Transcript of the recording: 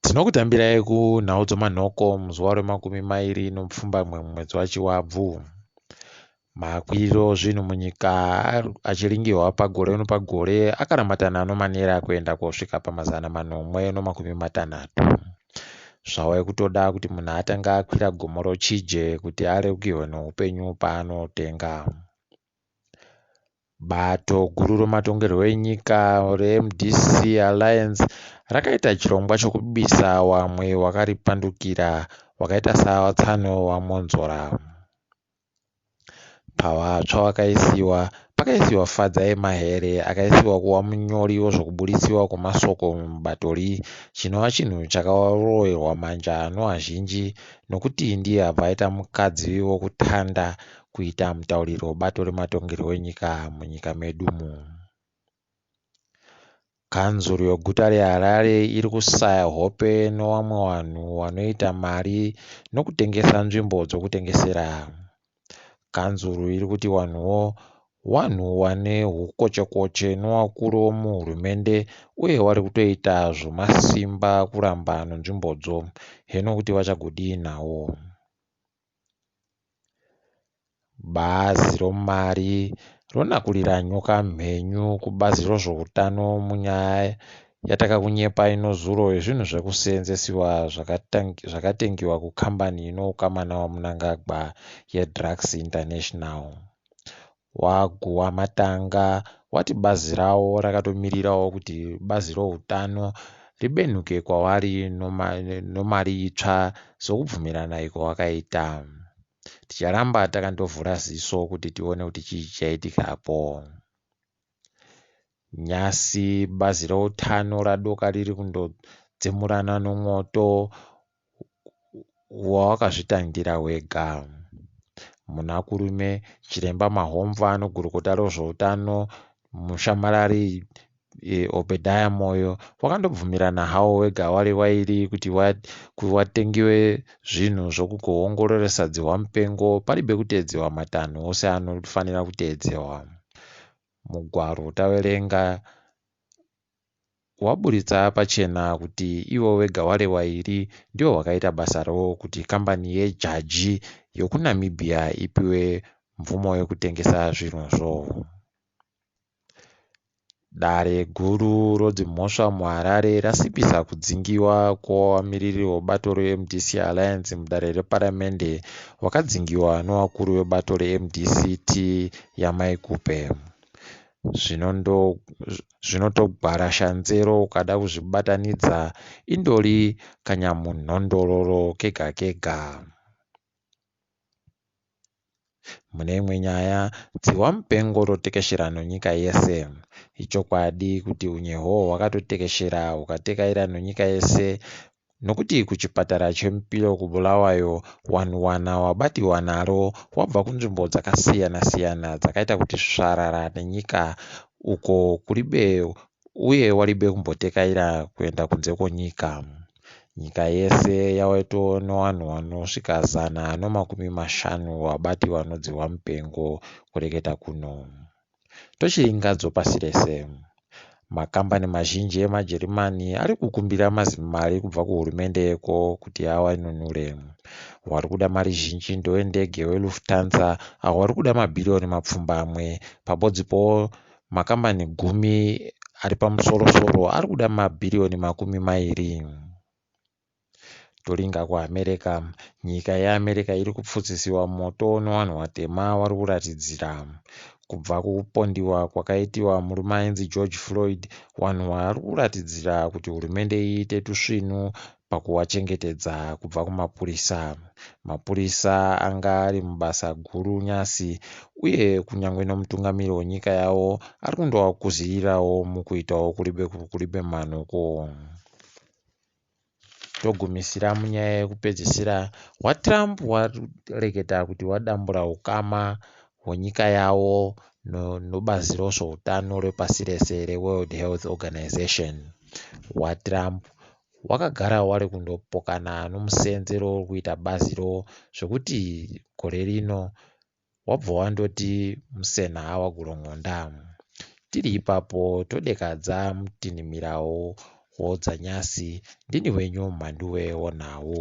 Tinokutambirai kunhau dzomanhoko muzuva remakumi mairi nomupfumbamwe mumwedzi waChivabvu. Makwiriro ozvinhu munyika achiringihwa pagore nopagore akaramatana nomanera kuenda kosvika pamazana manomwe nomakumi matanhatu. Zvave kutoda kuti munhu atange akwira gomo rochije kuti arerukirwe noupenyu paanotenga. Bato guru rematongerwo enyika reMDC Alliance rakaita chirongwa chokubisa wamwe wakaripandukira wakaita satsano waMwonzora. Pavatsva vakaisiwa pakaisiwa Fadzai Mahere akaisiwa kuva munyori wezvekuburisiwa kwemasoko mubatori chinova chinhu chakaroverwa manja nevazhinji nokuti ndiye abva aita mukadzi wokutanda kuita mutauriri webato rematongerwo enyika munyika medumu. Kanzuru yeguta reHarare iri kusaya hope nevamwe vanhu vanoita mari nokutengesa nzvimbo dzokutengesera. Kanzuru iri kuti vanhuwo vanhu vane hukochekoche nevakuru vemuhurumende uye vari kutoita zvemasimba kuramba nenzvimbodzo. Heno kuti vachagodii nawo. Bazi romari ronakurira nyoka mhenyu kubazi rezveutano munyaya yatakakunyepai nezuro yezvinhu zvekuseenzesiwa zvakatengiwa kukambani inoukama naVaMnangagwa yeDrugs International. Waguwa matanga wati bazi ravo rakatomirirawo kuti bazi routano ribenhuke kwavari nomari itsva sokubvumirana kwavakaita. Ticharamba takandovhura ziso kuti tione kuti chii chichaitikapo. Nhasi bazi reutano radoka riri kundodzimurana nomwoto wawakazvitangira wega. Muna Kurume, chiremba Mahomva negurukota rezveutano mushamarari Obadiah Moyo wakandobvumirana hawo wega wari wairi kuti watengiwe zvinhu zvokugoongororesa dzihwa mupengo paribe kuteedzewa matanho ose anofanira kuteedzewa. Mugwaro taverenga waburitsa pachena kuti ivo vega vari vairi ndivo vakaita basa ravo kuti kambani yeJaji yokuNamibia ipiwe mvumo yokutengesa zvinhuzvo. Dare guru rodzimhosva muHarare rasimbisa kudzingiwa kwevamiriri vebato reMDC Alliance mudare reparamende vakadzingiwa nevakuru vebato reMDCT yaMai Khupe. Zvinotogwarasha nzero ukada kuzvibatanidza indori kanyamunhondororo kega kega. Mune imwe nyaya, dzihwa mupengo rotekeshera nenyika yese. Ichokwadi kuti unyeho hwakatotekeshera hukatekaira nenyika yese nokuti kuchipatara cheMupiro kuBulawayo vanhu wana wabatiwa naro wabva kunzvimbo dzakasiyana-siyana dzakaita kuti svarara nenyika uko kuribe uye waribe kumbotekaira kuenda kunze kwenyika. Nyika yese yawato nevanhu vanosvika 150 vabatiwa nodzihwa mupengo kureketa kuno. Tochiringadzo pasi rese. Makambani mazhinji emaJerimani ari kukumbira mazimari kubva kuhurumende yeko kuti avanunure. Vari kuda mari zhinji ndowendege weLufthansa avo vari kuda mabhiriyoni mapfumbamwe. Pabodzipo makambani gumi ari pamusorosoro ari kuda mabhiriyoni 20. Toringa kuAmerica. Nyika yeAmerica iri kupfutsisiwa moto nevanhu vatema vari kuratidzira. Kubva kupondiwa kwakaitiwa murume ainzi George Floyd, vanhu vari kuratidzira kuti hurumende iite tusvinu pakuvachengetedza kubva kumapurisa. Mapurisa anga ari mubasa guru nhasi uye kunyange nomutungamiri wenyika yavo ari kundovakuzirirawo mukuitawo kuribe manhuko. Togumisira munyaya yekupedzisira waTrump wareketa kuti wadambura ukama hwenyika yavo nobazi rezveutano repasi rese reWorld Health Organization. WaTrump wakagara wari kundopokana nomusenzero wekuita baziro zvekuti gore rino wabva wandoti musena wagorongonda. Tiri ipapo todekadza mutinhimirawo. Kuodzanyasi, ndini wenyu Mhanduwe wonhau.